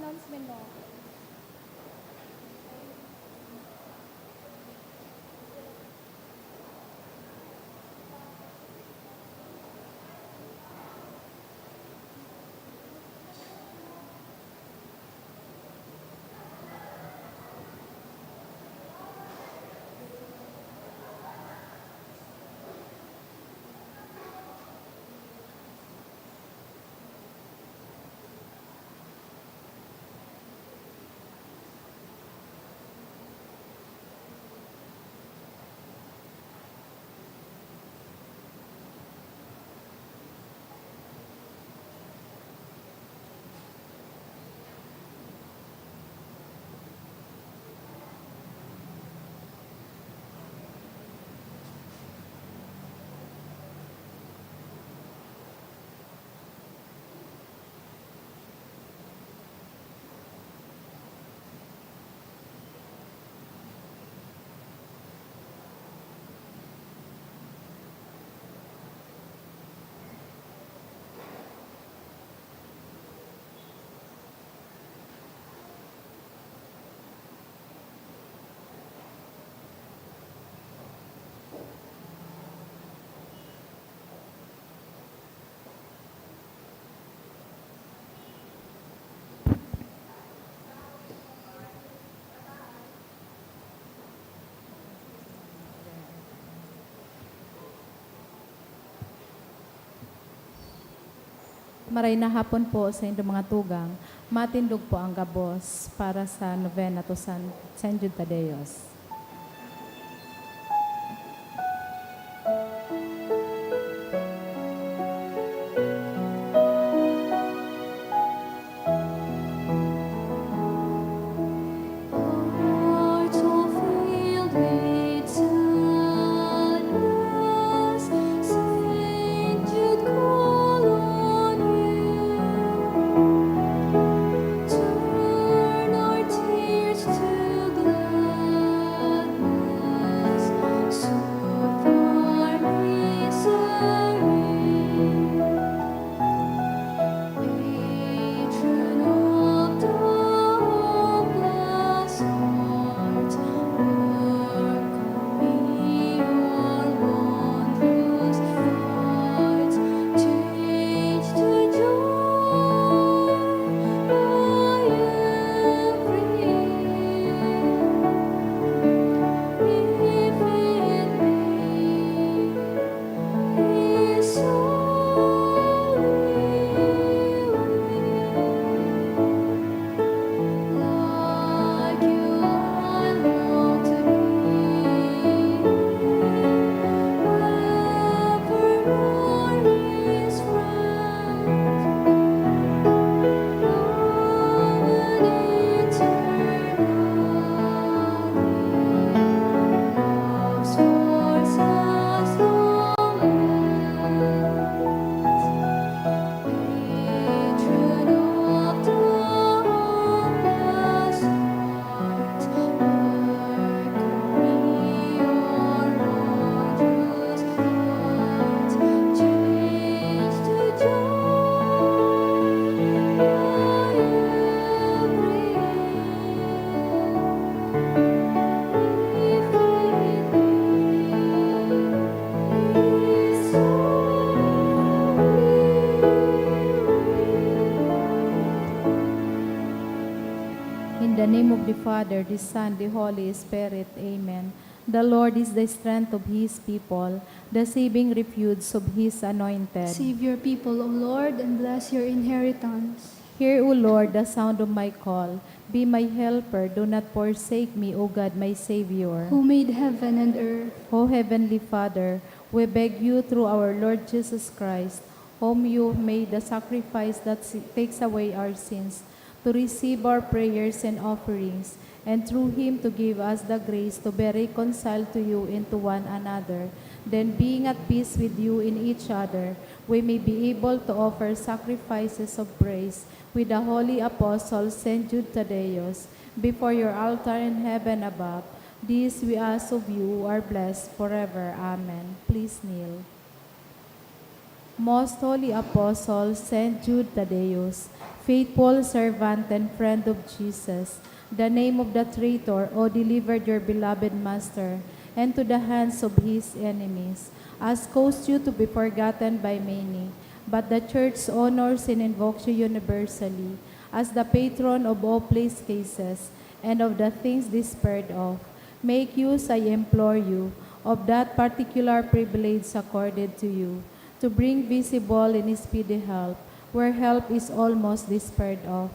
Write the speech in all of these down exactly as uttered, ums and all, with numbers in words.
Announcement, no? Maray na hapon po sa indo mga tugang. Matindog po ang gabos para sa novena to San, San Jude Tadeos. In the name of the Father, the Son, the Holy Spirit. Amen. The Lord is the strength of His people, the saving refuge of His anointed. Save your people, O Lord, and bless your inheritance. Hear, O Lord, the sound of my call. Be my helper, do not forsake me, O God, my Savior. Who made heaven and earth. O Heavenly Father, we beg you through our Lord Jesus Christ, whom you made the sacrifice that si-, takes away our sins, to receive our prayers and offerings, and through him to give us the grace to be reconciled to you and to one another. Then, being at peace with you in each other, we may be able to offer sacrifices of praise with the holy apostle Saint Jude Thaddeus before your altar in heaven above. This we ask of you who are blessed forever. Amen. Please kneel. Most Holy Apostle Saint Jude Thaddeus, Faithful servant and friend of Jesus, the name of the traitor, O delivered your beloved Master, and to the hands of his enemies, has caused you to be forgotten by many, but the Church honors and invokes you universally as the patron of hopeless cases and of the things despaired of. Make use, I implore you, of that particular privilege accorded to you, to bring visible and speedy help where help is almost despaired of.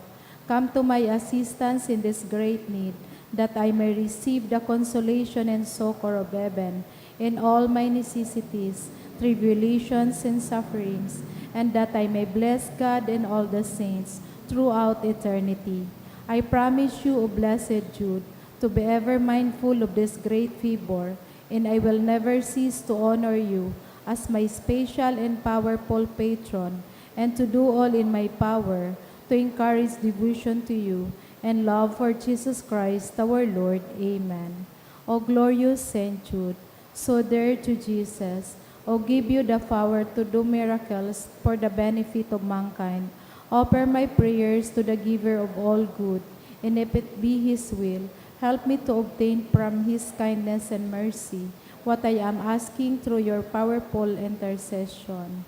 Come to my assistance in this great need, that I may receive the consolation and succor of heaven in all my necessities, tribulations, and sufferings, and that I may bless God and all the saints throughout eternity. I promise you, O blessed Jude, to be ever mindful of this great favor, and I will never cease to honor you as my special and powerful patron, and to do all in my power to encourage devotion to you and love for Jesus Christ our Lord. Amen. O glorious Saint Jude, so dear to Jesus, O give you the power to do miracles for the benefit of mankind, offer my prayers to the Giver of all good, and if it be His will, help me to obtain from His kindness and mercy what I am asking through your powerful intercession.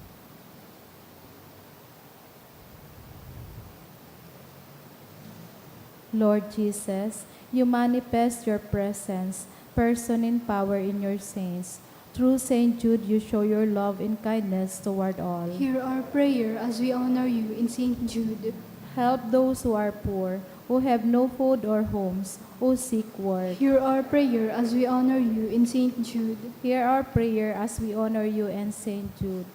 Lord Jesus, you manifest your presence, person, and power in your saints. Through Saint Jude, you show your love and kindness toward all. Hear our prayer as we honor you in Saint Jude. Help those who are poor, who have no food or homes, who seek work. Hear our prayer as we honor you in Saint Jude. Hear our prayer as we honor you in Saint Jude.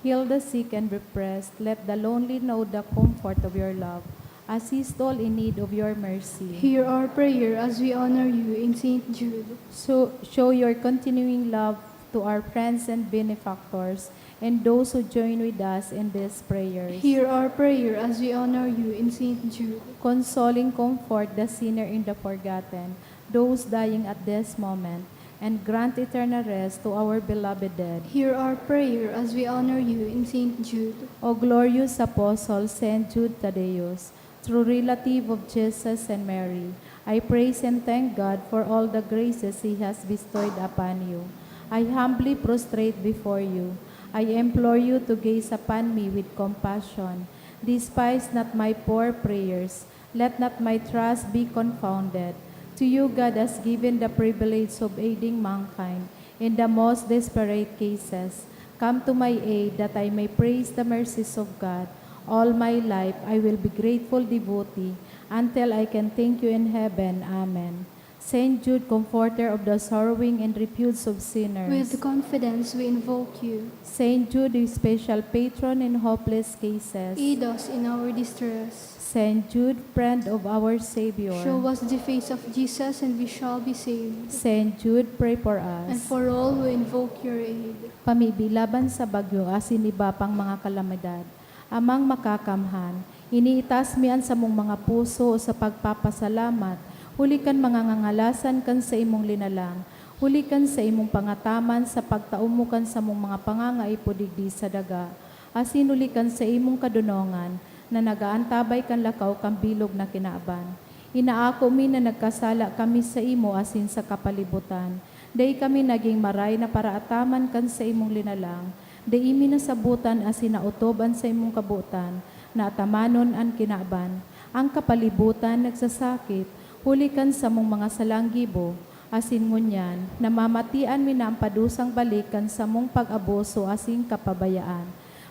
Heal the sick and oppressed. Let the lonely know the comfort of your love. Assist all in need of your mercy. Hear our prayer as we honor you in Saint Jude. So, show your continuing love to our friends and benefactors and those who join with us in these prayers. Hear our prayer as we honor you in Saint Jude. Console and comfort the sinner and the forgotten, those dying at this moment, and grant eternal rest to our beloved dead. Hear our prayer as we honor you in Saint Jude. O glorious Apostle Saint Jude Thaddeus, true relative of Jesus and Mary, I praise and thank God for all the graces He has bestowed upon you. I humbly prostrate before you. I implore you to gaze upon me with compassion. Despise not my poor prayers. Let not my trust be confounded. To you God has given the privilege of aiding mankind in the most desperate cases. Come to my aid that I may praise the mercies of God. All my life I will be grateful devotee until I can thank you in heaven. Amen. Saint Jude, comforter of the sorrowing and refuge of sinners. With confidence we invoke you. Saint Jude, special patron in hopeless cases. Aid us in our distress. Saint Jude, friend of our Savior. Show us the face of Jesus and we shall be saved. Saint Jude, pray for us. And for all who invoke your aid. Pamibi laban sa bagyo asin iba pang mga kalamidad. Amang Makakamhan, iniitas mi an samong mga puso sa pagpapasalamat, huli kan mga ngangalasan kan saimong linalang, huli kan saimong pangataman sa pagtao mo kan samong mga pangangaipo digdi sa daga, asin huli kan saimong kadonongan na nag-aantabay kan lakaw kan bilog na kinaban. Inaako mi na nagkasala kami saimo asin sa kapalibutan. Dai kami nagin maray na paraataman kan saimong linalang. Dai mi nasabotan asin naotob an saimong kabotan na atamanon an kinaban. Ang kapalibotan nagsasakit huli kan samong mga salang gibo, asin ngunyan namamatian mi na an padusang balik kan samong pag-abuso asin kapabayaan.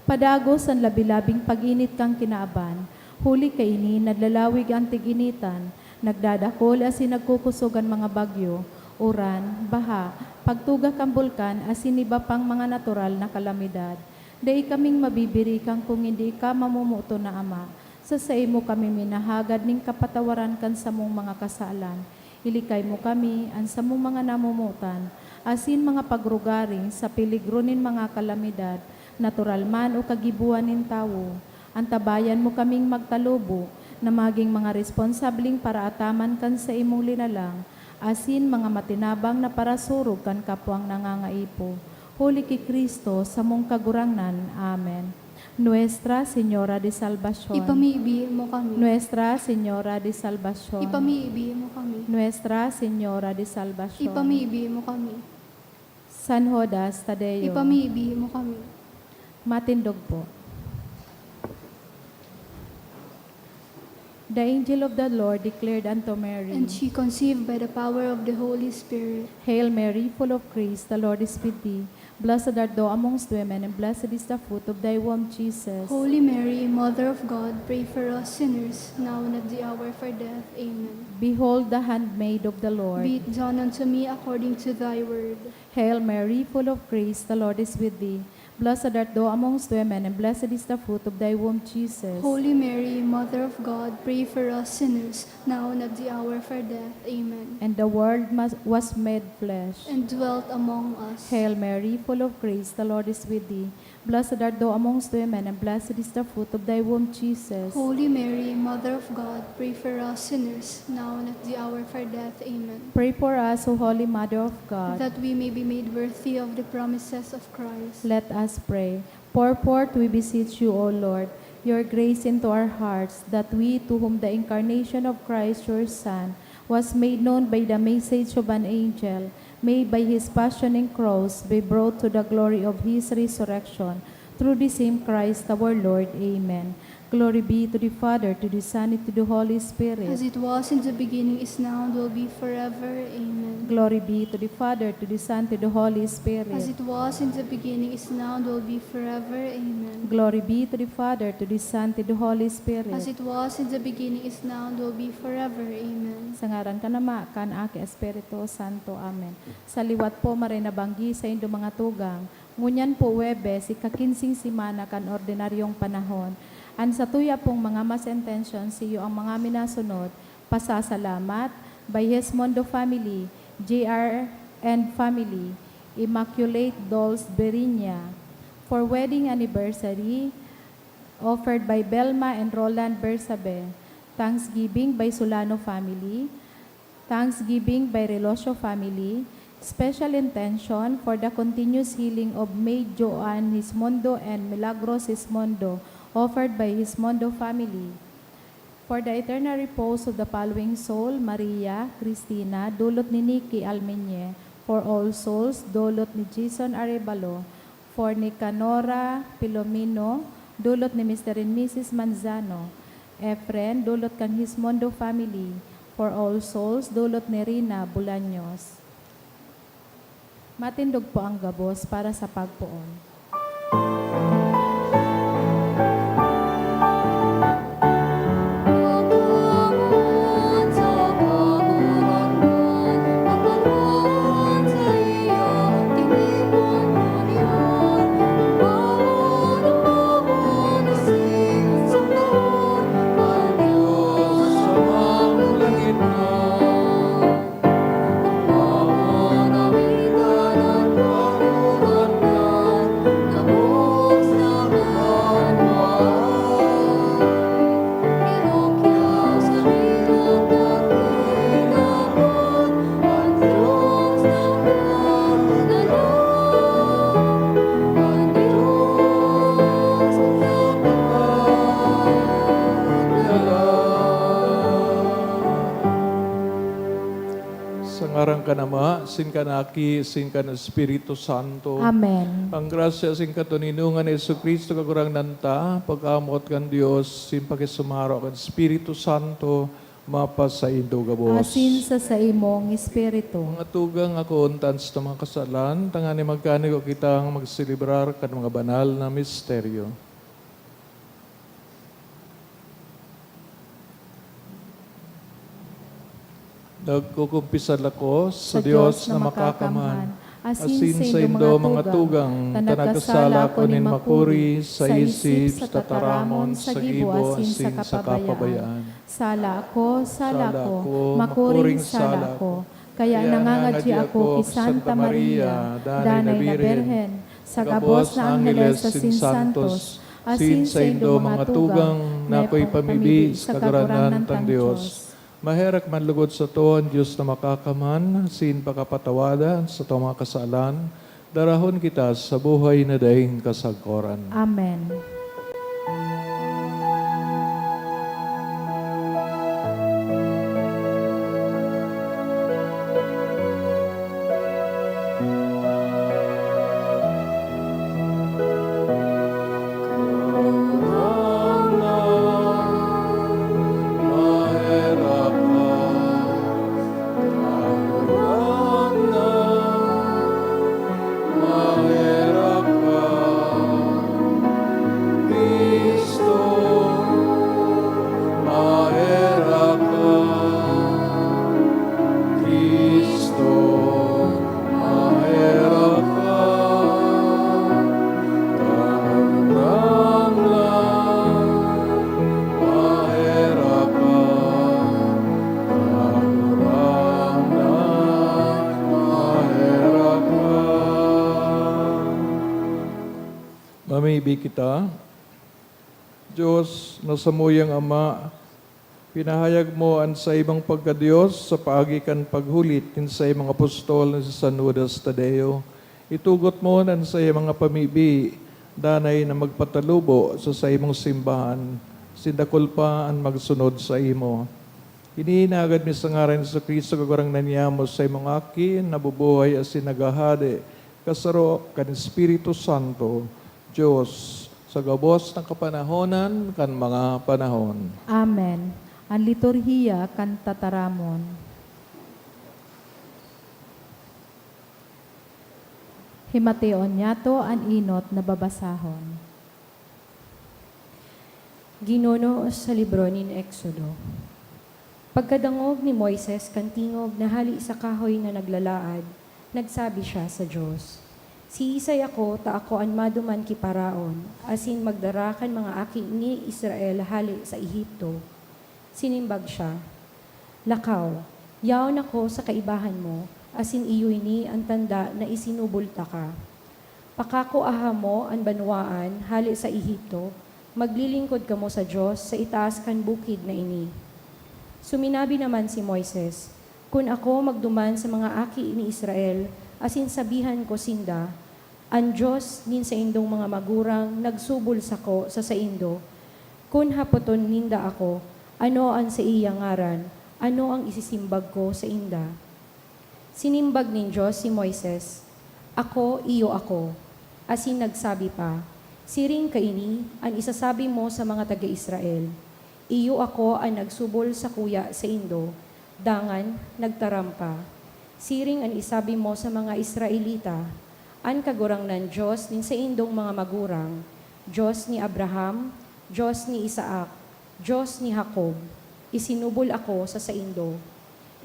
Padagos an labi-labing pag-init kan kinaban, huli kaini naglalawig an tig-initan, nagdadakol asin nagkukosog an mga bagyo, uran, baha, pagtuga kan bulkan asin iba pang mga natural na kalamidad. Dai kaming mabibirikan kun hindi ika mamomoton na Ama. Sa saimo kami minahagad nin kapatawaran kan samong mga kasalan. Ilikay mo kami, an samong mga namomotan, asin mga pagrugaring sa peligro nin mga kalamidad, natural man o kagibohan nin tawo. Antabayan mo kaming magtalubo na magin mga responsableng paraataman kan saimong linalang, asin mga matinabang na parasurog kan kapwang nangangaipo. Huli ki Cristo, samong Kagurangnan. Amen. Nuestra Señora de Salvacion. Ipamibi mo kami. Nuestra Señora de Salvacion. Ipamibi mo kami. Nuestra Señora de Salvacion. Ipamibi mo kami. San Judas Tadeo. Ipamibi mo kami. Matindog po. The angel of the Lord declared unto Mary, And she conceived by the power of the Holy Spirit. Hail Mary, full of grace, the Lord is with thee. Blessed art thou amongst women, and blessed is the fruit of thy womb, Jesus. Holy Mary, Mother of God, pray for us sinners, now and at the hour of our death. Amen. Behold the handmaid of the Lord. Be it done unto me according to thy word. Hail Mary, full of grace, the Lord is with thee. Blessed art thou amongst women, and blessed is the fruit of thy womb, Jesus. Holy Mary, Mother of God, pray for us sinners, now and at the hour of our death. Amen. And the Word mas- was made flesh. And dwelt among us. Hail Mary, full of grace, the Lord is with thee. Blessed art thou amongst women, and blessed is the fruit of thy womb, Jesus. Holy Mary, Mother of God, pray for us sinners, now and at the hour of our death. Amen. Pray for us, O Holy Mother of God. That we may be made worthy of the promises of Christ. Let us pray. Pour forth, we beseech you, O Lord, your grace into our hearts, that we, to whom the incarnation of Christ, your Son, was made known by the message of an angel, may by his passion and cross be brought to the glory of his resurrection. Through the same Christ our Lord. Amen. Glory be to the Father, to the Son, and to the Holy Spirit. As it was in the beginning, is now, and will be forever. Amen. Glory be to the Father, to the Son, to the Holy Spirit. As it was in the beginning, is now, and will be forever. Amen. Glory be to the Father, to the Son, to the Holy Spirit. As it was in the beginning, is now, and will be forever. Amen. Sa ngaran kan Ama, kan Aki, Espiritu Santo. Amen. Sa liwat po, maray na banggi saindo mga tugang. Ngunyan po, Huwebes, ika-kinseng semana kan ordinaryong panahon. An satuya pong mga mass intentions, iyo ang mga minasunod: pasasalamat, by His Mundo family, J R and family, Immaculate Dolls Berinya, for wedding anniversary, offered by Belma and Roland Bersabe, thanksgiving by Solano family, thanksgiving by Relocio family, special intention for the continuous healing of May Joan Hismondo and Milagros Hismondo, offered by Hismondo family. For the eternal repose of the following soul: Maria Cristina, dulot ni Nicky Almeñe. For all souls, dulot ni Jason Arevalo. For Nicanora Filomeno, dulot ni Mister and Missus Manzano. Efren, dulot kan Hismondo family. For all souls, dulot ni Rina Bolaños. Matindog po ang gabos para sa pagpoon. Sa ngaran kan Ama, sin kan Aki, sin kan Espiritu Santo. Amen. Ang grasya sin katoninongan ni Jesu-Cristo, Kagurangnan ta, pag-amot kan Dios, sin pakisumaro kan Espiritu Santo, mapasaindo gabos. Asin sa saimong espiritu. Mga tugang, ako untan sa mga kasalan, tanganing magkanigo kitang magselebrar kan mga banal na misteryo. Nagkukumpisal ako sa Dios na makakaman, asin saindo mga tugang, ta nagkasala ako nin makuri sa isip, sa tataramon, sa gibo, asin sa kapabayaan. Sala ako, sala ako, makuring sala ako. Kaya nangangadyi ako ki Santa Maria, danay na Birhen, sa gabos na angheles asin santos, asin saindo mga tugang na akoy pamibi sa Kagurangnan tang Dios. Maherak man lugod sato an Dios na makakaman, asin pakapatawadan sa satong mga kasalan, darahon kita sa buhay na daing kasagkoran. Amen. Mamibi kita. Dios na samuyang Ama, pinahayag mo an saimong pagka-Dios sa paagi kan paghulit nin saimong apostol na si San Judas Tadeo. Itugot mo an saimong mga pamibi, danay na magpatalubo sa saimong simbahan, asin dakul pa an magsunod saimo. Ini hinagad mi sa ngaran ni Jesu-Cristo, Kagurangnan niyamo, saimong Aki, nabubuhay asin naghahade, kasaro kan Espiritu Santo, Dios, sa gabos na kapanahonan kan mga panahon. Amen. An liturhiya kan tataramon. Himateon niyato an enot na babasahon. Ginuno sa libro nin Exodo. Pagkadangog ni Moises kan tingog na hale sa kahoy na naglalaad, nagsabi siya sa Dios, "Siisay ako ta ako an maduman ki Faraon, asin magdara kan mga aki ni Israel hale sa Ehipto?" Sinimbag siya, "Lakaw, yaon ako sa kaibahan mo, asin iyo ini an tanda na isinubol taka. Pakakuaha mo an banwaan hale sa Ehipto, maglilingkod kamo sa Dios sa itaas kan bukid na ini." Suminabi naman si Moises, "Kun ako magduman sa mga aki ni Israel asin sabihan ko sinda, 'An Dios nin saindong mga magurang nagsubol sako sa saindo,' kun hapoton ninda ako, 'Ano an saiyang ngaran?' ano an isisimbag ko sainda?" Sinimbag nin Dios si Moises, "Ako, iyo ako." Asin nagsabi pa, "Siring kaini an isasabi mo sa mga taga Israel, 'Iyo ako an nagsubol sakuya saindo, dangan nagtaram pa.' Siring an isabi mo sa mga Israelita, 'An Kagurangnan Dios nin saindong mga magurang, Dios ni Abraham, Dios ni Isaac, Dios ni Jacob, isinubol ako sa saindo.'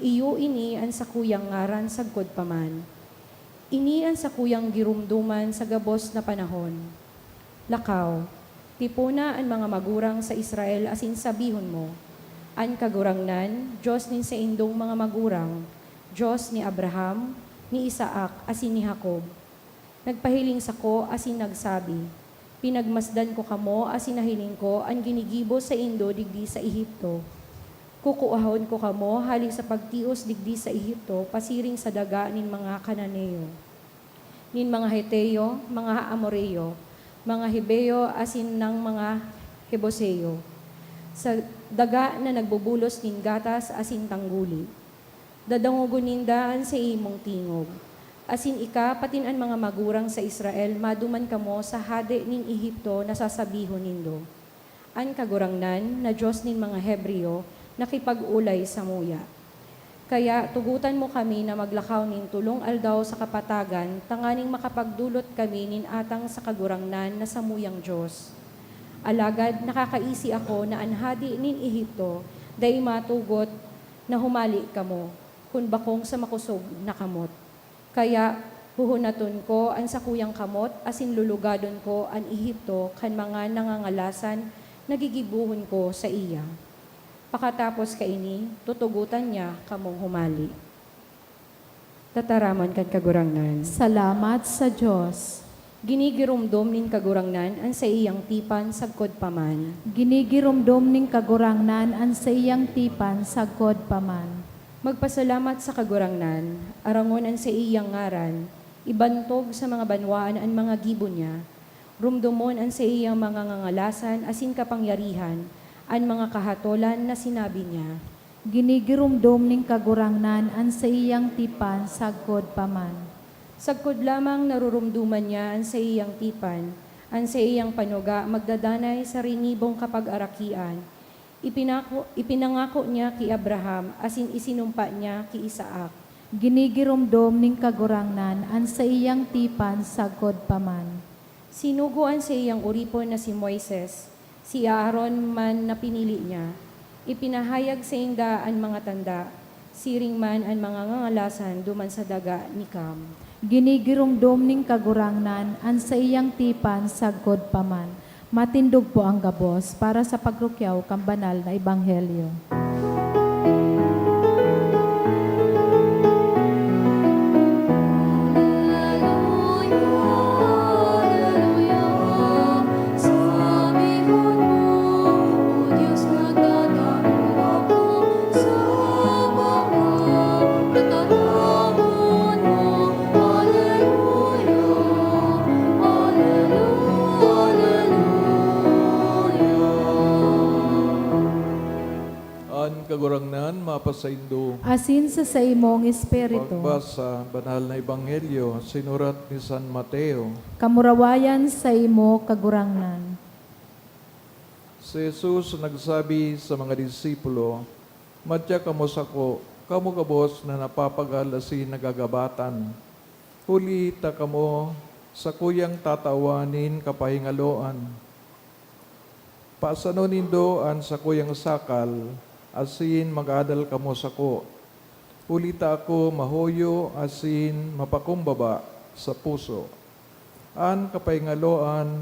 Iyo ini an sakuyang ngaran sagkod pa man. Ini an sakuyang giromdoman sa gabos na panahon. Lakaw, tipona an mga magurang sa Israel asin sabihon mo, 'An Kagurangnan, Dios nin saindong mga magurang, Dios ni Abraham, ni Isaac, asin ni Jacob, nagpahiling sako asin nagsabi, 'Pinagmasdan ko kamo asin nahiling ko an ginigibo saindo digdi sa Ehipto. Kukuahon ko kamo hale sa pagtios digdi sa Ehipto pasiring sa daga nin mga Cananeo, nin mga Heteo, mga Amoreo, mga Hibeo asin nang mga Jebuseo, sa daga na nagbubulos nin gatas asin tangguli. Dadangogon ninda an saimong tingog. Asin ika, patin an mga magurang sa Israel, maduman kamo sa hade nin Ehipto na sasabihon nindo, 'An Kagurangnan, na Dios nin mga Hebreyo, nakipag-olay samuya.' Kaya tugotan mo kami na maglakaw nin tolong aldaw sa kapatagan tanganing makapagdolot kami nin atang sa Kagurangnan na samuyang Dios. Alagad nakakaisi ako na an hade nin Ehipto dai matugot na humale kamo, kun bakong sa makosog na kamot. Kaya huhunaton ko an sakuyang kamot asin lulugadon ko an Ehipto kan mga nangangalasan na gigibohon ko saiya. Pakatapos kaini, tutugotan niya kamong humale." Tataramon kan Kagurangnan. Salamat sa Dios. Ginigiromdom nin Kagurangnan an saiyang tipan sagkod pa man. Ginigiromdom nin Kagurangnan an saiyang tipan sagkod pa man. Magpasalamat sa Kagurangnan, arangon an saiyang ngaran, ibantog sa mga banwaan an mga gibo niya. Rumdomon an saiyang mga ngangalasan asin kapangyarihan, an mga kahatolan na sinabi niya. Ginigiromdom nin Kagurangnan an saiyang tipan sagkod pa man. Sagkod lamang narurumdoman niya an saiyang tipan, an saiyang panuga magdadanay sa ringibong kapagarakian. Ipinako, ipinangako niya ki Abraham asin isinumpa niya ki Isaac. Ginigiromdom nin Kagurangnan an saiyang tipan sagkod pa man. Sinugo an saiyang oripon na si Moises, si Aaron man na pinili niya. Ipinahayag sainda an mga tanda, siring man an mga ngangalasan duman sa daga ni Cam. Ginigiromdom nin Kagurangnan an saiyang tipan sagkod pa man. Matindog po ang gabos para sa pagrukyaw kan banal na ebanghelyo. An Kagurangnan mapasaindo. Asin sa saimong espiritu. Pagbasa, Banal na Ebanghelyo, sinurat ni San Mateo. Kamurawayan saimo, Kagurangnan. Si Jesus nagsabi sa mga disipulo, "Madya kamo sako, kamo gabos na napapagal asin nagagabatan. Huli ta kamo sakuyang tatawan nin kapahingaloan. Pasanon nindo an sakuyang sakal, asin mag-adal kamo sako, huli ta ako mahuyo asin mapakumbaba sa puso. An kapahingaloan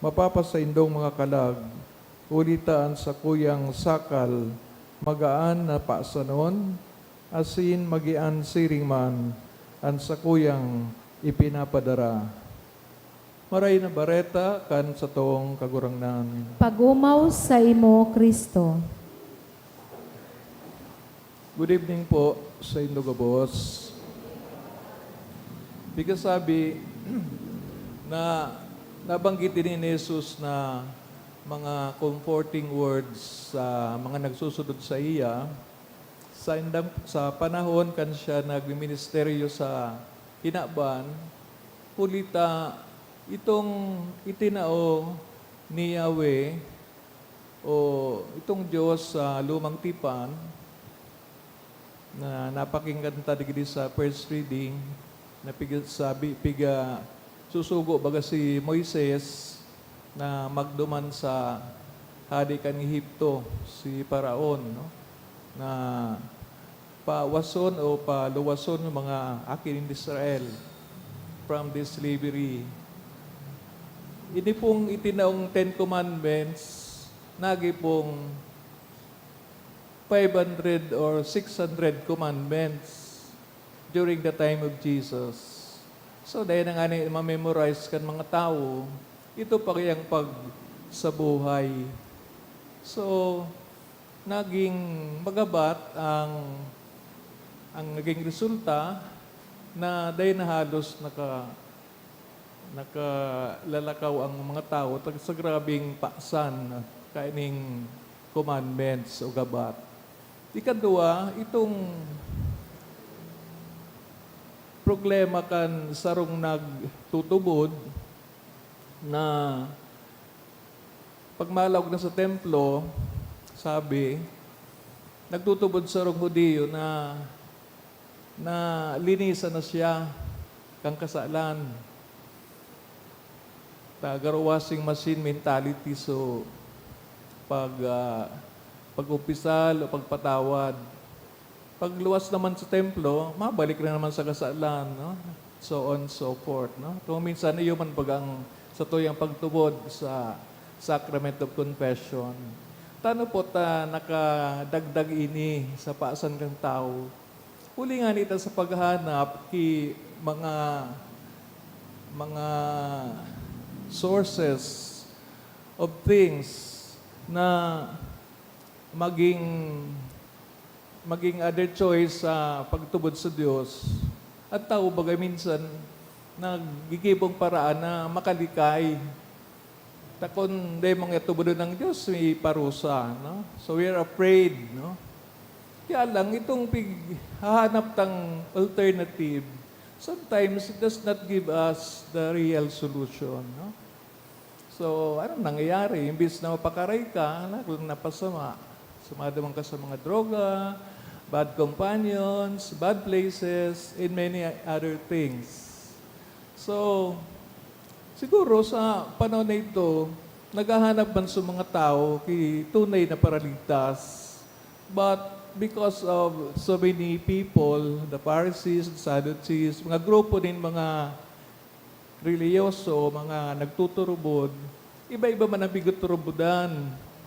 mapapasaindong mga kalag, huli ta an sakuyang sakal magaan na pasanon, asin magian siring man an sakuyang ipinapadara." Maray na Bareta kan satong Kagurangnan. Pag-omaw saimo, Cristo. Good evening po sa indo gabos. Pigkasabi na nabanggit ini ni Jesus na mga comforting words sa mga nagsusunod saiya sa indang, sa panahon kan siya nagministeryo sa kinaban, huli ta itong itinao ni Yahweh o itong Diyos sa lumang tipan na napakinggan ta digdi sa first reading, na piga-, sabi, piga-, susugo baga si Moises na magduman sa hade kan Ehipto, si Faraon, no? Na pawason o paluwason yung mga aki nin Israel from this slavery. Ini pong itinaong Ten Commandments, nagi pong five hundred or six hundred commandments during the time of Jesus. So, dai na ngani ma-memorize kan mga tawo, ito pa kayang pagsabuhay. So, naging magabat ang, ang naging resulta na dai na halos naka-, nakalalakaw ang mga tawo tag sa grabeng pasan kaining commandments o gabat. Ikadua, itong problema kan sarong nagtutubod na pagmalaog na sa templo, sabi, nagtutubod sarong Judio na, na linisan na siya kan kasalan. Ta, garo washing machine mentality, so pag, ah, pag-umpisal o pagpatawad. Pagluwas naman sa templo, mabalik na naman sa kasalan, no? So on, so forth, no? Kung minsan, iyo man baga ang satuyang pagtubod sa Sacrament of Confession. Tano po ta nakadagdag ini sa pasan kan tawo? Huli ngani ta sa paghanap ki mga, mga sources of things na maging, maging other choice sa pagtubod sa Dios. At tao baga minsan naggigibong paraan na makalikay Ta kun dai man tubodon ang Dios, may parusa, no? So, we are afraid, no? Kaya lang, itong pig-, hahanap tang alternative, sometimes it does not give us the real solution, no? So, anong nangyayari? Imbis na mapakaray ka, lalo napasama. Sumado man ka sa mga droga, bad companions, bad places, and many other things. So, siguro sa panahon na ito, naghahanap man sa mga tao ki tunay na paraligtas. But because of so many people, the Pharisees, the Sadducees, mga grupo nin mga relihiyoso, mga nagtuturubod, iba-iba man ang pigtuturubodan.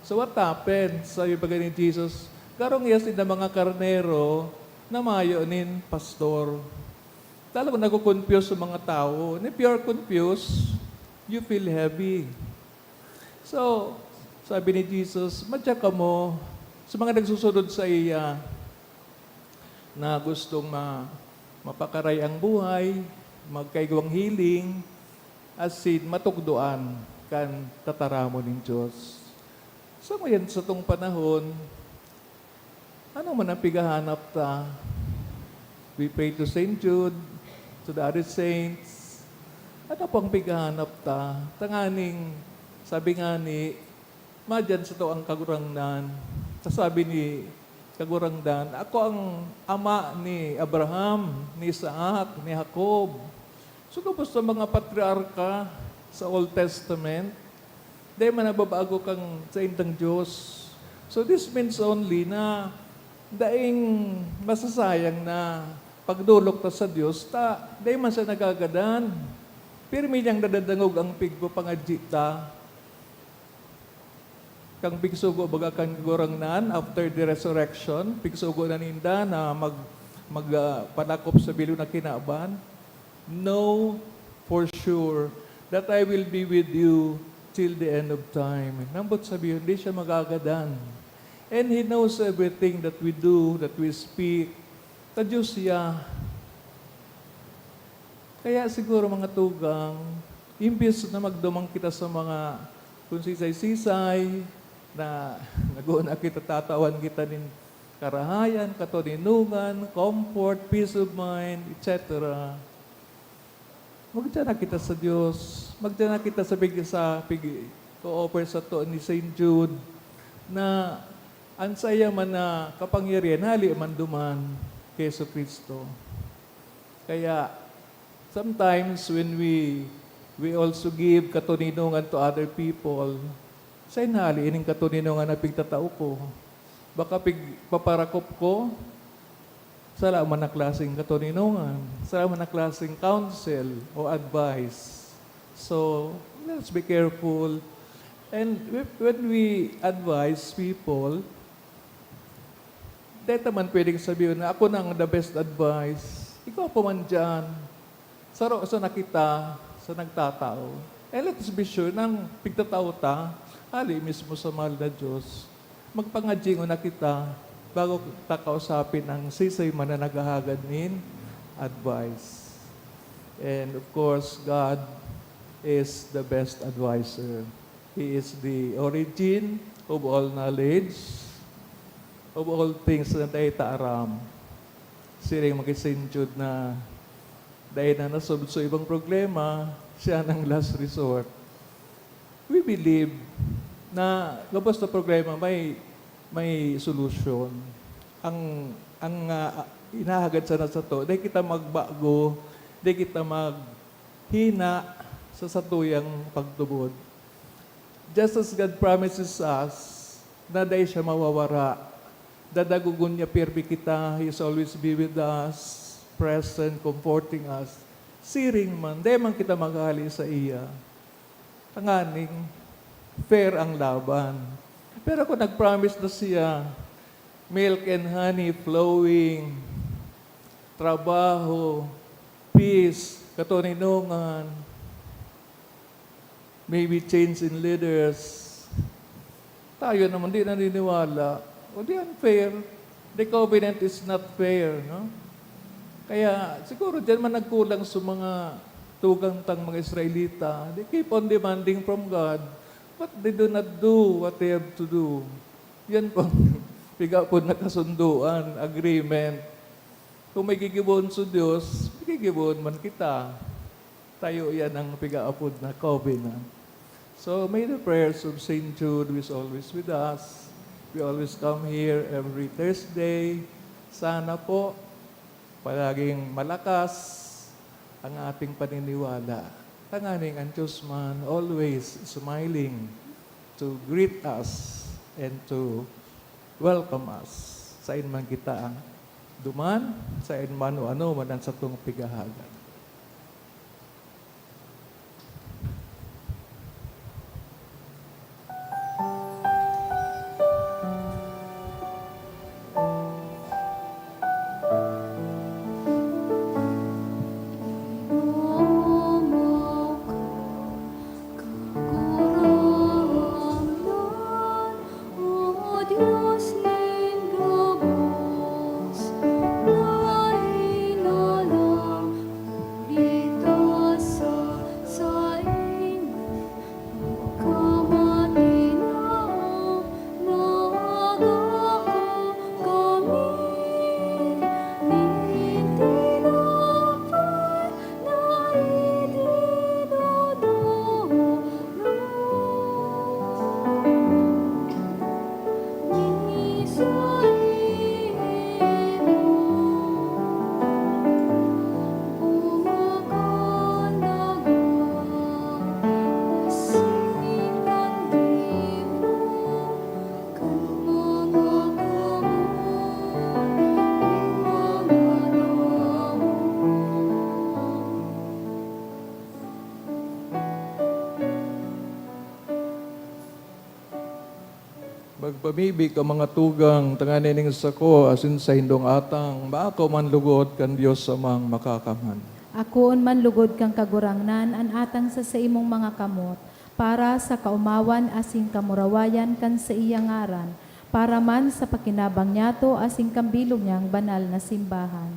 So what happened? Sabi pa ni Jesus, "Garong iya sinda mga karnero na mayo nin pastor." Talagang nagko-confuse sa mga tao. And if you are confused, you feel heavy. So, sabi ni Jesus, "Madya kamo sa mga nagsusunod sa iya na gustong ma-, mapakaray ang buhay, magkaigwang hiling, asin matukdoan kan tataramon nin Dios." So, ngayon, sa tong panahon, ano man ang pighahanap ta? We pray to Saint Jude, to the other saints. Ano pang pighahanap ta? Tanganing, sabi nga ni, "Madyan sato ang Kagurangnan." Sasabi ni Kagurangnan, "Ako ang ama ni Abraham, ni Isaac, ni Jacob." So, gabos sa mga patriarka sa Old Testament, dai man nababago kan saindang Dios. So, this means only na daing masasayang na pagdolok ta sa Dios, ta dai man siya nagagadan. Pirmi niyang nadadangog ang pigpapangadyi ta. Kan pigsugo baga kan Kagurangnan, after the resurrection, pigsugo na ninda na mag-, mag-, ah, palakop sa bilog na kinaban. "Know for sure that I will be with you till the end of time." Nambot sabihon, di siya magagadan. And He knows everything that we do, that we speak. Ta Diyos siya. Kaya siguro, mga tugang, imbis na magduman kita sa mga kung sisay-sisay, na naguna kita, tatawan kita nin karahayan, katoninongan, comfort, peace of mind, et cetera. Magdiyan na kita sa Dios. Magdiyan na kita sa pig-, sa pig-, o-offer sato ni Saint Jude na an saiya man na kapangyarihan, hali man duman ki Jesu-Cristo. Kaya, sometimes when we, we also give katoninongan to other people, saen hali ining katoninongan na pigtatao ko? Baka pigpaparakop ko, sala man na klaseng katoninongan, sala man na klaseng counsel o advice. So, let's be careful. And if, when we advise people, dai ta man pwedeng sabihon na, "Ako na ang the best advice." Ikaw pa man diyan. Saro sana kita sa nagtatao. And let us be sure na ang pigtatao ta, hali mismo sa mahal na Diyos. Magpangadyi nguna kita bago ta kausapin ang siisay man na naghahagad nin advice. And of course, God is the best adviser. He is the origin of all knowledge, of all things na dai ta aram. Siring man ki Saint Jude na dai na nasolve sa ibang problema, siya nang last resort. We believe na gabos na problema may, may solusyon. Ang, ang, ah, inahagad sana sato, dai kita magbago, dai kita maghina sa satuyang pagtubod. Just as God promises us na dai siya mawawara, dadagogon niya pirmi kita, He is always be with us, present, comforting us. Siring man, dai man kita maghali sa iya. Tanganing fair ang laban. Pero kung nag-promise na siya, milk and honey flowing, trabaho, peace, katoninongan, maybe change in leaders. Tayo naman di naniniwala. O di unfair. The covenant is not fair, no? Kaya siguro diyan man nagkulang sa mga tugang tang mga Israelita. They keep on demanding from God But they do not do what they have to do. Yan pang piga po nakasunduan, agreement. Kung may gigibohon sa Dios, may gigibohon man kita. Tayo yan ang piga-apod na covenant. So, may the prayers of Saint Jude, who is always with us. We always come here every Thursday. Sana po, palaging malakas ang ating paniniwala. Tanganing ang Diyos man always smiling to greet us and to welcome us. Sain man kita duman, sain man o ano man ang satong pigahagan. Magpamibi ka, mga tugang, tanganing sako asin saindong atang maako man lugod kan Dios Amang Makakangan. Akoon man lugod kan Kagurangnan an atang sa saimong mga kamot, para sa kaomawan asin kamurawayan kan saiyang ngaran, para man sa pakinabang niyato asin kan bilog niyang banal na simbahan.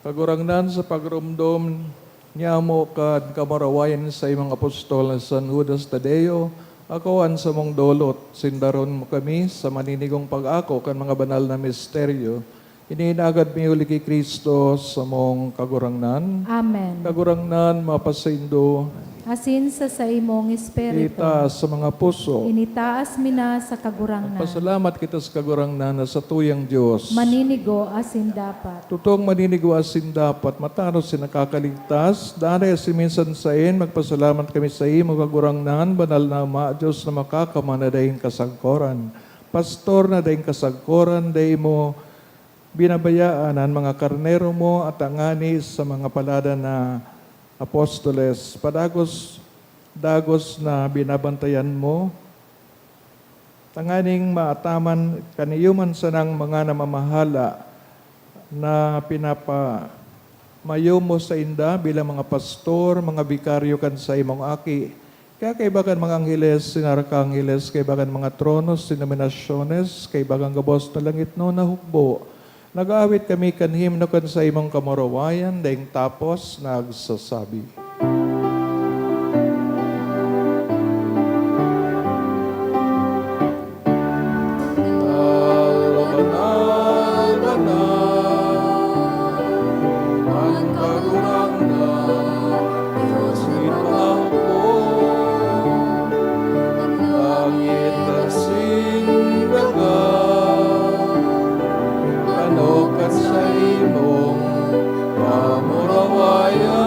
Kagurangnan, sa pagromdom niamo kan kamurawayan sa imong apostol na San Judas Tadeo, ako an samong dolot, sindaron mo kami sa maninigong pag-ako kan mga banal na misteryo. Ini inagad mi huli ki Cristo, samong Kagurangnan. Amen. Kagurangnan, mapasaindo. Asin sa saimong espiritu. Itaas sa mga puso. Initaas mi na sa Kagurangnan. Pasalamat kita sa Kagurangnan na satuyang Dios. Maninigo asin dapat. Totoong maninigo asin dapat, matanos asin nakakaligtas, danay asin minsan saen, magpasalamat kami saimo, Kagurangnan, banal na Ama, Dios na makakaman na daing kasagkoran. Pastor na daing kasagkoran, dai mo binabayaan an mga karnero mo, at tangani sa mga palada na apostoles, padagos-dagos na binabantayan mo, tanganing maataman kan iyo man sanang mga namamahala na pinapamayo mo sainda bilang mga pastor, mga bikaryo kan saimong Aki. Kaya kaiba kan mga angheles, sin arkangeles, kaiba kan mga tronos, denominasyones, kaiba kan gabos na langitnon na hukbo, nag-aawit kami kan himno kan saimong kamurawayan, daing tapos nagsasabi. Banal, banal, banal, an Kagurangnan, Dios nin pagkahukom. An langit asin daga, ano kan saimong kamurawayan.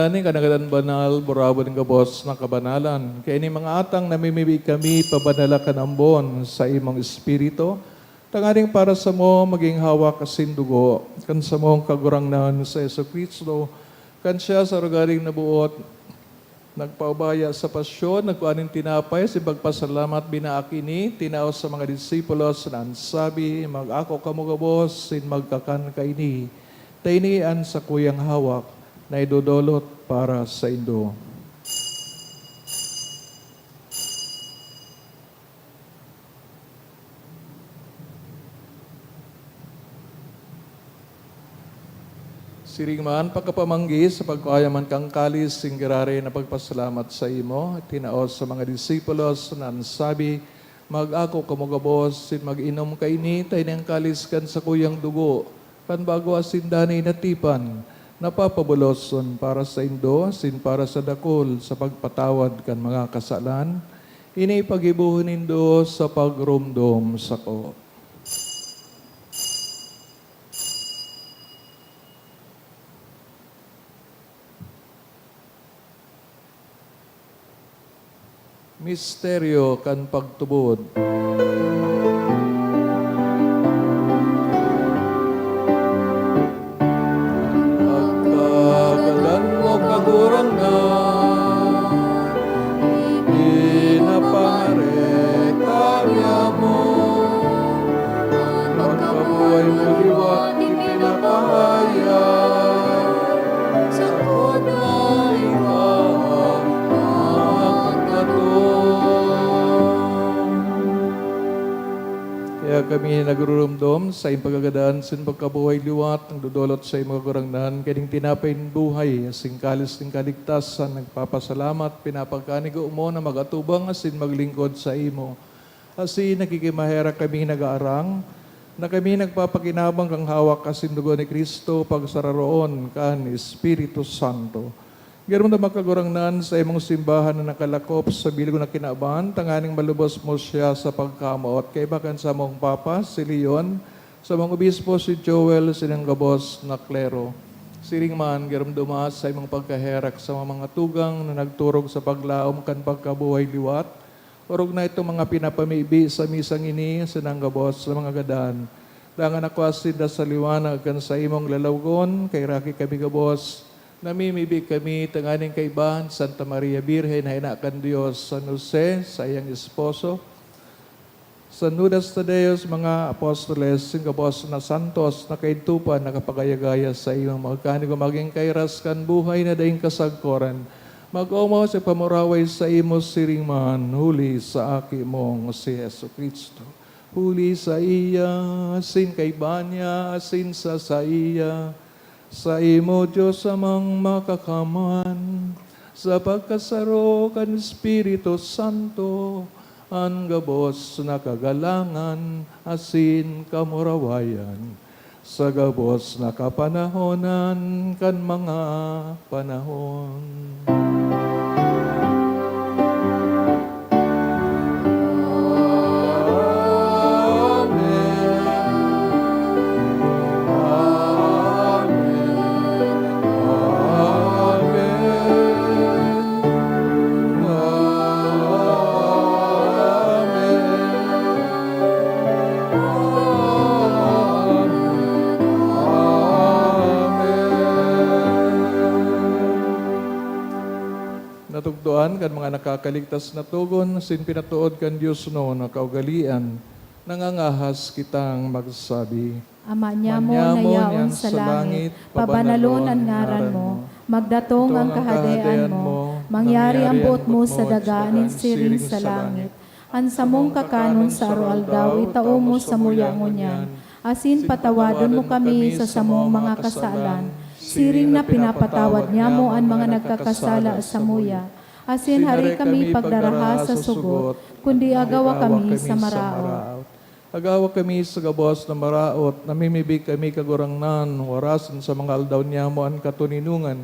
Ning kanagadan banal, burawan ning gabos na kabanalan. Kaya ini mga atang namimibi kami, pabanala kan ambon sa imong Espiritu, tanganing para samo magin hawak asin dugo kan samong Kagurangnan sa Jesu-Cristo. Kan siya sa rogaring naboot, nagpaubaya sa pasyon, nagkua nin tinapay, asin pagpasalamat, binaak ini, tinao sa mga disipulos, na an sabi, "Mag-ako kamo gabos, sin magkakan kaini. Ta ini an sakuyang hawak, na idodolot para saindo." Siring man, pagkapamanggi sa pagkua man kan kalis, singgiraray na pagpasalamat saimo, tinao sa mga disipulos, na an sabi, "Mag-ako kamo gabos, sin mag-inom kaini, ta ini an kalis kan sakuyang dugo, kan bago asin danay na tipan, na papaboloson para saindo, asin para sa dakul, sa pagpatawad kan mga kasalan. Ini paggibohon nindo sa pagromdom sako." Misteryo kan pagtubod. Pagkagadan mo, Kagurangnan, ipinapangareta niamo. Pagkabuhay mo liwat ipinapahayag, sakot na ikaw ang magkatoo. Kaya kami nagrurumdom sa iyong pagkagadan, sin pagkabuhay liwat, nagdodolot sa imo, Kagurangnan, kaning tinapay nin buhay, asin kalis nin kaligtasan, nagpapasalamat, pinapagkanigo mo na mag-atubang asin maglingkod sa imo. Asin nakikimaherak kami nag-aarang, na kami nagpapakinabang kan hawak asin dugo ni Cristo, pagsararoon kan Espiritu Santo. Giromdom, Kagurangnan, sa imong simbahan na nakalakop sa bilog na kinaban, tanganing malubos mo siya sa pagkamoot. Kaiba kan samong Papa, si Leon, samong Obispo, si Joel, sinang gabos na klero. Siring man, giromdoma sa imong pagkaherak sa mga tugang na nagturog sa paglaom kan pagkabuhay liwat, orog na itong mga pinapamibi sa misang ini, sinang gabos sa mga gadan. Dangan ako asin da sa liwanag kan saimong lalawgon, kaheraki kami gabos, namimibi kami tanganing kaibahan Santa Maria Birhen na ina kan Dios, San Jose, saiyang esposo, San Judas Tadeo, mga apostoles, sin gabos na santos na kaidtopan nakapagayagaya sa imong magkanigo magin kairas kan buhay na daing kasagkoran. Mag-omaw sa pamuraway sa imo siring man, huli sa Aki mong si Jesu-Cristo. Huli saiya, asin kaiba niya, asin sa saiya, saimo, Dios Amang Makakaman, sa pagkasaro kan Espiritu Santo, an gabos na kagalangan asin kamurawayan, sa gabos na kapanahonan kan mga panahon. Natugdoan kan mga nakakaligtas na togon, asin pinatood kan diosnon na kaugalean, nangangahas kitang magsabi, Ama niamo na yaon sa langit, pabanalon an ngaran mo. Magdatong an kahadean mo. Mangyari an boot mo sa daga nin siring sa langit. An samong kakanon sa aroaldaw itao mo samuya ngunyan, asin patawadon mo kami sa samong mga kasalan, siring na pinapatawad niamo an mga nagkakasala samuya. Asin hari kami pagdaraha sa sugot, kundi agawa kami sa maraot. Agawa kami sa gabos na maraot, namimibi kami, Kagurangnan, warason sa mga aldaw niamo an katoninongan,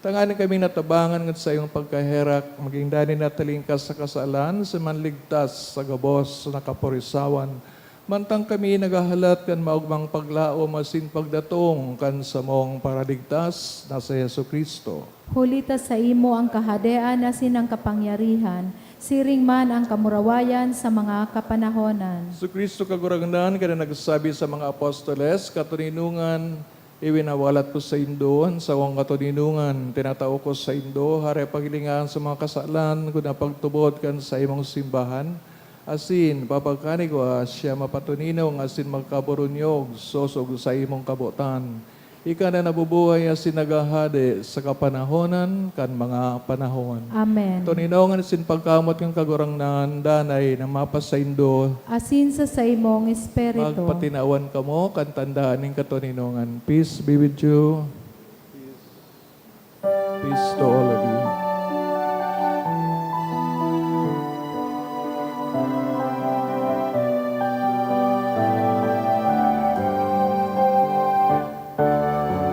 tanganing kami natabangan kan saimong pagkaherak, magin danay na talingkas sa kasalan, asin manligtas sa gabos na kaporisawan, Mantang kami naghahalat kan maogmang paglaom asin pagdatong kan samong Paraligtas na si Jesu-Cristo. Huli ta saimo an kahadean asin an kapangyarihan, siring man an kamurawayan sa mga kapanahonan. Jesu-Cristo, Kagurangnan, ka na nagsabi sa mga apostoles, "Katoninongan iwinawalat ko saindo, an sakong katoninongan tinatao ko saindo, hare paghilingahan sa mga kasalan kun an pagtubod kan saimong simbahan, asin papagkanigwa siya mapatoninong asin magkaburunyog sosog sa imong kabotan. Ika na nabubuhay asin naghahade sa kapanahonan kan mga panahon." Amen. Toninongan asin pagkamoot kan Kagurangnan danay na mapasaindo. Asin sa saimong espiritu. Magpatinawan kamo kan tanda nin katoninongan. Peace be with you. Peace to all of you.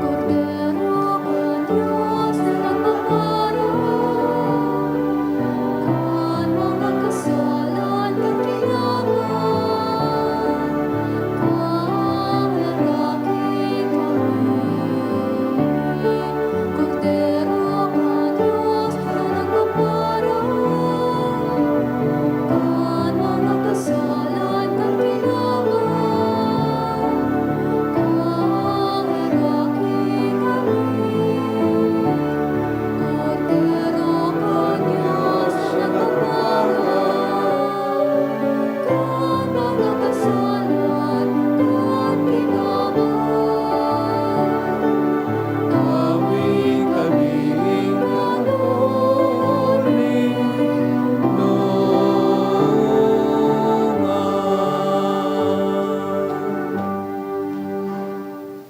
Kordero kan Dios na nagpaparang kan mga kasalan kan kinaban, kaheraki kami. Kordero kan Dios na nagpaparang kan mga kasalan kan kinaban, kaheraki kami. Kordero kan Dios na nagpaparang kan mga kasalan kan kinaban, awi kami kan toninongan.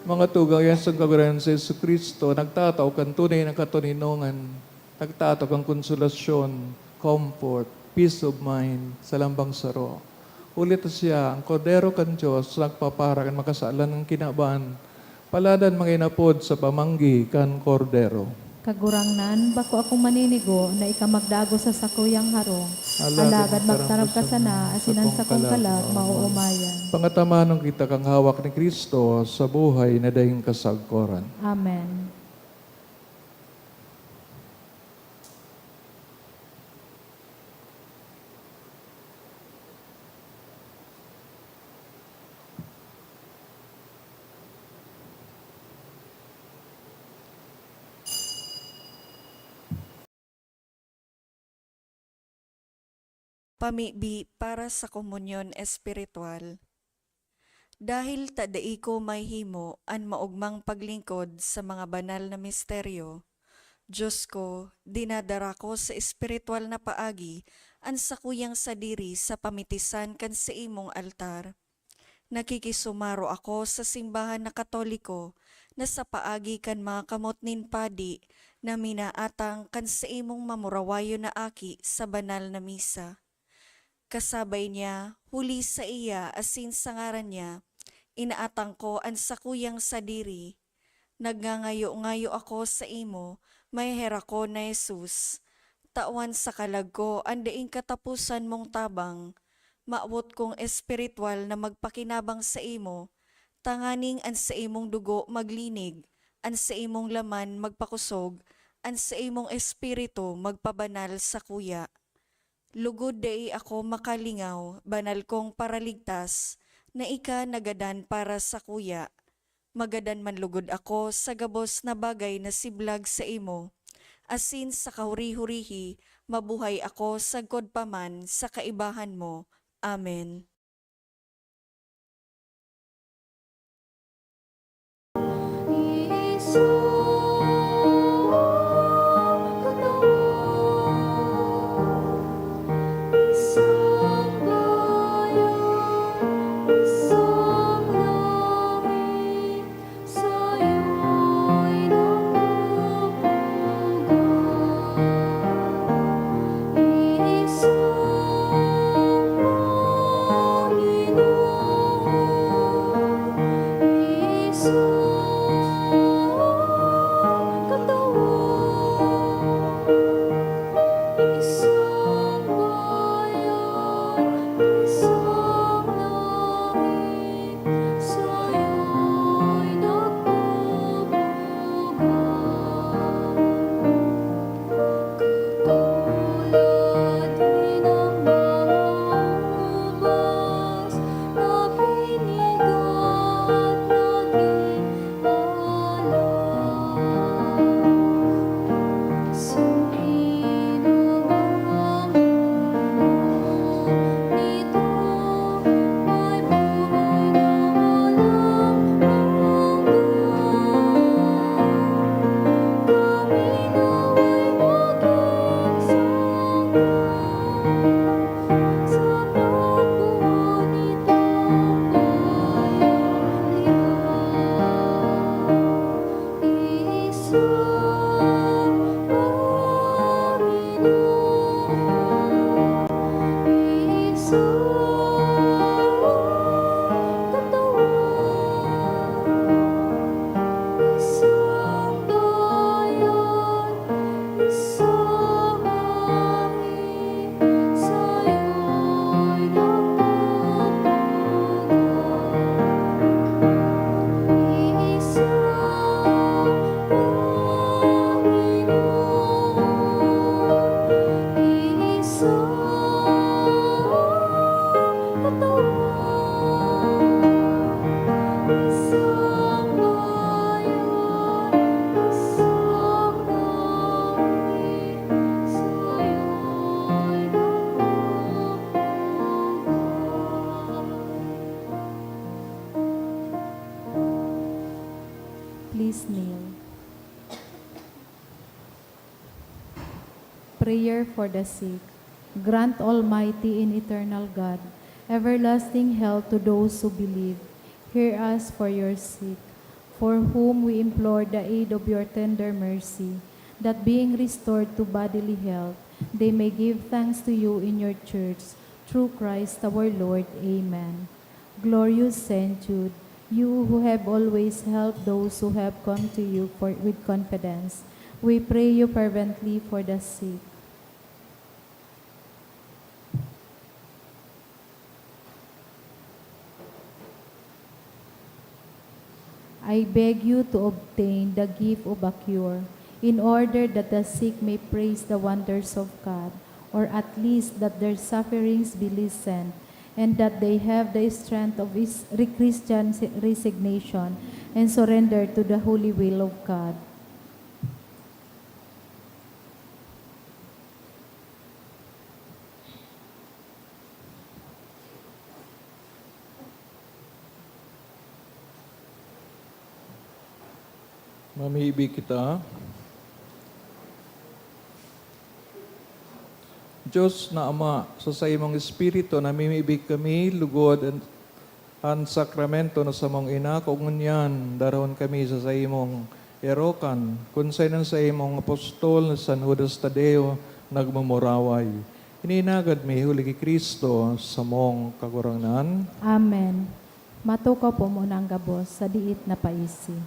Mga tugang, an Kagurangnan si Jesu-Cristo nagtatao kan tunay na katoninongan. Nagtatao kan konsolasyon, comfort, peace of mind sa lambang saro. Huli ta siya, an Kordero kan Dios, nagpapara kan makasalan kan kinaban. Paladan mga inapod sa pamanggi kan Kordero. Kagurangnan, bako akong maninigo na ika magdagos sa sakuyang harong. Alagad magtaram ka sana, asin an sakong kalag maoomayan. Pangatamanon kita kan hawak ni Cristo sa buhay na daing kasagkoran. Amen. Pamibi para sa komunyon espiritual. Dahil ta dai ko mahihimo an maogmang paglingkod sa mga banal na misteryo, Dios ko, dinadara ko sa espiritual na paagi an sakuyang sadiri sa pamitisan kan saimong altar. Nakikisumaro ako sa simbahan na Katoliko na sa paagi kan mga kamot nin padi na minaatang kan saimong mamurawayon na aki sa banal na misa. Kasabay niya, huli saiya asin sa ngaran niya, inaatang ko an sakuyang sadiri. Nagngangayo-ngayo ako saimo, maheherakon na Jesus, tawan sa kalag ko an daing kataposan mong tabang. Mawot kong espiritual na magpakinabang saimo, tanganing an saimong dugo maglinig, an saimong laman magpakosog, an saimong espiritu magpabanal sakuya. Lugod dai ako makalingaw, banal kong Paraligtas, na ika nagadan para sakuya. Magadan man lugod ako sa gabos na bagay na siblag saimo, asin sa kahuri-hurihi mabuhay ako sagkod pa man sa kaibahan mo. Amen. Prayer for the sick. Grant, Almighty and eternal God, everlasting health to those who believe. Hear us for your sick, for whom we implore the aid of your tender mercy, that being restored to bodily health, they may give thanks to you in your church, through Christ our Lord. Amen. Glorious Saint Jude, you who have always helped those who have come to you for, with confidence, we pray you fervently for the sick. I beg you to obtain the gift of a cure, in order that the sick may praise the wonders of God, or at least that their sufferings be lessened, and that they have the strength of is-, re-, Christian si-, resignation and surrender to the holy will of God. Mamibi kita. Diyos na Ama, sa saimong Espiritu namimibi kami lugod an, an sakramento na samong inako, ngunyan darahon kami sa saimong erokan, kun saen an saimong apostol na San Judas Tadeo nagmumuraway. Ininagad mi huli ki Cristo, samong Kagurangnan. Amen. Matukaw po muna ang gabos sa diit na paisi.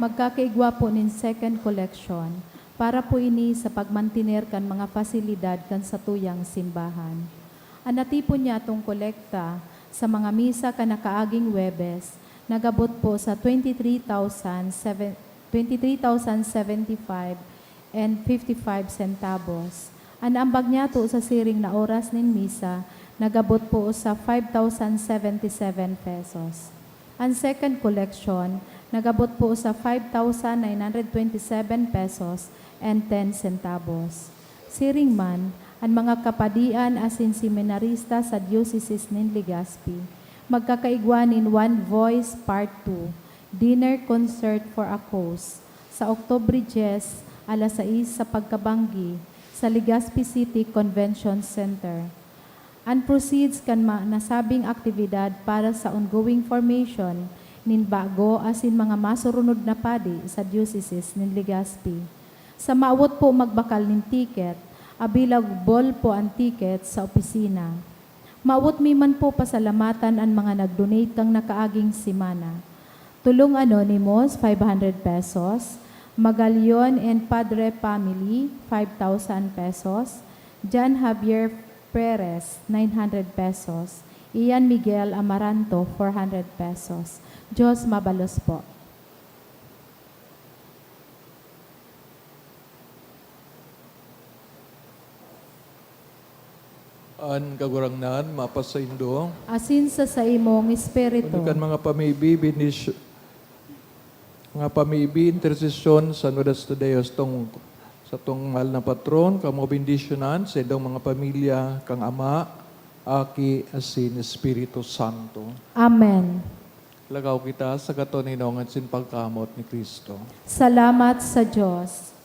Magkakaigwa po nin second collection para po ini sa pagmantiner kan mga pasilidad kan satuyang simbahan. An natipon nyatong kolekta sa mga misa kan nakaaging Huwebes nag-abot po sa twenty-three thousand seven, twenty-three thousand seventy-five and fifty-five centavos. An ambag nyato sa siring na oras nin misa nag-abot po sa five thousand seventy-seven pesos. An second collection nag-abot po sa five thousand nine hundred twenty-seven pesos and ten centavos. Siring man, an mga kapadian asin seminarista sa Diocese nin Legazpi magkakaigwa nin One Voice Part two, Dinner Concert for a Cause, sa Oktubre dyes, alas sais sa pagkabanggi, sa Legazpi City Convention Center. An proceeds kan ma-, nasabing aktibidad para sa ongoing formation nin bago asin mga masurunod na padi sa Diocese nin Legazpi. Sa mawot po magbakal nin ticket, available po an ticket sa opisina. Mawot mi man po pasalamatan an mga nag-donate kan nakaaging semana. Tulong Anonymous, five hundred pesos. Magalion and Padre Family, five thousand pesos. Jan Javier Perez, nine hundred pesos. Ian Miguel Amaranto, four hundred pesos. Diyos mabalos po. An Kagurangnan mapasaindo. Asin sa saimong espiritu. Ano kan mga pamibi, bendisyo-, mga pamibi, intersesyon sa Nudas Tudeos tong, sa tong mahal na patron, kamo bendisyonan, sa indong mga pamilya, kang Ama, Aki, asin Espiritu Santo. Amen. Lakaw kita sa katoninongan sin pagkamoot ni Cristo. Salamat sa Dios.